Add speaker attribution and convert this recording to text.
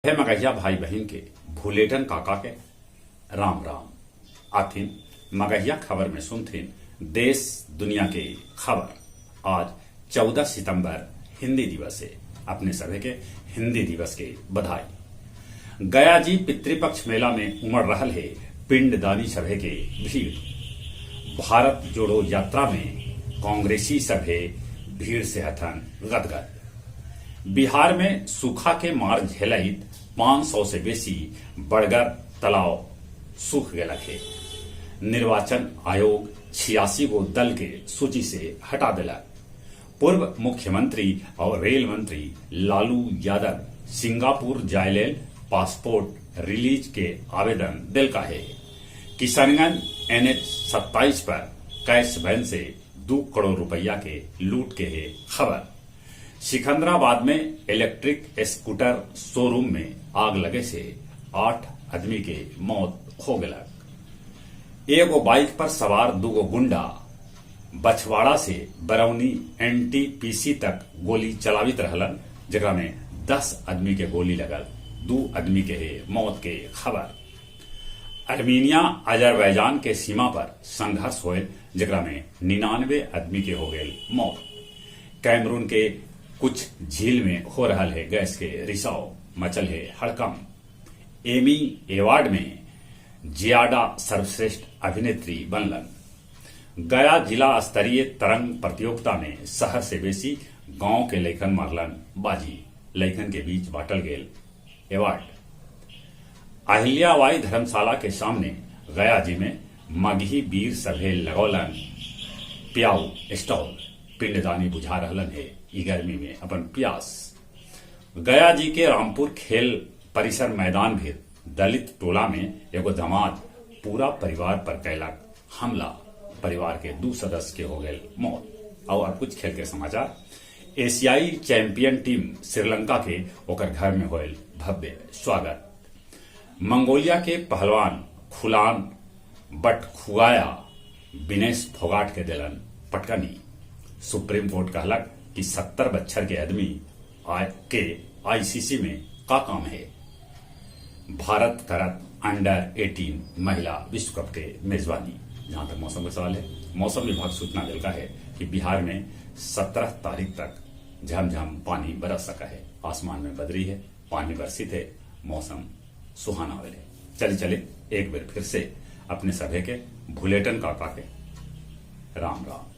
Speaker 1: हे मगहिया भाई बहिन के भुलेटन काका के राम राम। आथिन मगहिया खबर में सुनथिन देश दुनिया के खबर। आज 14 सितंबर हिंदी दिवस है। अपने सभे के हिंदी दिवस के बधाई। गया जी पितृपक्ष मेला में उमड़ रहल है पिंडदानी सभे के भीड़। भारत जोड़ो यात्रा में कांग्रेसी सभे भीड़ से हथन गदगद। बिहार में सूखा के मार झेलइत 500 से बेसी बड़गर तालाब सूख गेलक हे। निर्वाचन आयोग 86 गो दल के सूची से हटा देलक। पूर्व मुख्यमंत्री और रेल मंत्री लालू यादव सिंगापुर जाय लेल पासपोर्ट रिलीज के आवेदन देलका हे। किशनगंज एनएच 27 पर कैश वैन से 2 करोड़ रुपया के लूट के हे खबर। सिकंदराबाद में इलेक्ट्रिक स्कूटर शोरूम में आग लगे से 8 आदमी के मौत हो गलक। एगो बाइक पर सवार दूगो गुंडा बछवाड़ा से बरौनी एनटीपीसी तक गोली चलावित रहलन, जेकरा में 10 आदमी के गोली लगल, 2 आदमी के हे मौत के खबर। आर्मेनिया अजरबैजान के सीमा पर संघर्ष होयल, जेकरा में 99 आदमी के हो गए मौत। कैमरून के कुछ झील में हो रहा है गैस के रिसाव, मचल है हड़कंप। एमी अवार्ड में जियाडा सर्वश्रेष्ठ अभिनेत्री बनलन। गया जिला स्तरीय तरंग प्रतियोगिता में शहर से बेसी गांव के लइकन मारलन बाजी, लइकन के बीच बांटल गेल अवार्ड। अहिल्याबाई धर्मशाला के सामने गया जी में मगही वीर सभे लगौलन प्याऊ स्टॉल, पिंडदानी बुझा रहलन है ई गर्मी में अपन प्यास। गया जी के रामपुर खेल परिसर मैदान भी दलित टोला में एगो दामाद पूरा परिवार पर कैलक हमला, परिवार के 2 सदस्य के हो गए मौत। और कुछ खेल के समाचार। एशियाई चैंपियन टीम श्रीलंका के ओकर घर में होयल भव्य स्वागत। मंगोलिया के पहलवान खुलान बटखुआया विनेश फोगाट के दिलन पटकनी। सुप्रीम कोर्ट कहलक कि 70 बच्छर के आदमी के आईसीसी में का काम है। भारत करत अंडर 18 महिला विश्व कप के मेजबानी। जहां तक मौसम का सवाल है, मौसम विभाग सूचना दिलका है कि बिहार में 17 तारीख तक झमझम पानी बरस सका है। आसमान में बदरी है, पानी बरसित है, मौसम सुहाना है। चले चले एक बार फिर से अपने सभे के भुलेटन काका के राम राम।